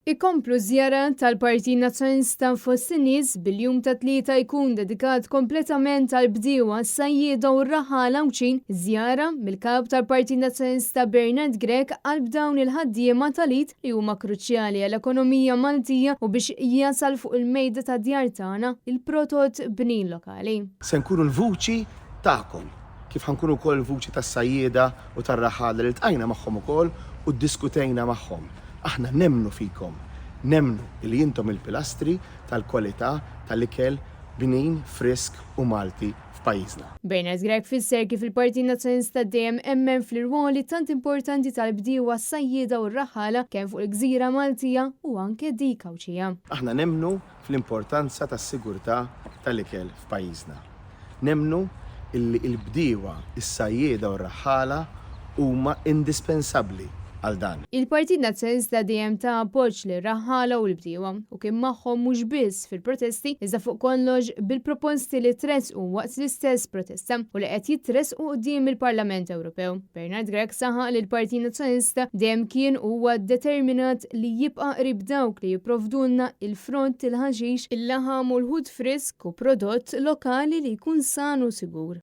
Ikomplu ż-żjarat tal-Partit Nazzjonalista fost in-nies bil-jum tat-Tlieta jkun dedikat kompletament għall-bdiewa, s-sajjieda u r-raħħala Għawdxin. Żjara mill-Kap tal-Partit Nazzjonalista Bernard Grech qalb dawn il-ħaddiema tal-id li huma kruċjali għall-ekonomija Maltija u biex jasal fuq il-mejda tad-djar tagħna il-prodott bnin lokali. Se nkunu l-vuċi tagħkom, kif ħa nkunu wkoll il-vuċi tas-sajjieda u tar-raħħala li ltqajna magħhom ukoll u ddiskutejna magħhom. Aħna nemmnu fikom. Nemmnu li intom il-pilastri tal-kwalità tal-ikel bnin, frisk u Malti f'pajjiżna. Bernard Grech fisser kif il-Partit Nazzjonalista dejjem emmen fl-irwoli tant importanti tal-bdiewa, s-sajjieda u r-raħħala kemm fuq il-gżira Maltija u anke dik Għawdxija. Aħna nemmnu fl-importanza tas-sigurtà tal-ikel f'pajjiżna. Nemmnu illi l-bdiewa, is-sajjieda u r-raħħala huma indispensabbli għal dan. Il-Partit Nazzjonalista dejjem ta appoġġ lir-raħħala u l-bdiewa u kien magħhom mhux biss fil-protesti iżda fuq kollox bil-proposti li tressqu waqt l-istess protesta u li qed jitressqu quddiem il-Parlament Ewropew. Bernard Grech saħaq li l-Partit Nazzjonalista dejjem kien u huwa determinat li jibqa' qrib dawk li jipprovdulna il-frott, il-ħaxix, il-laħam u l-ħut frisk u prodott lokali li jkun san u sigur.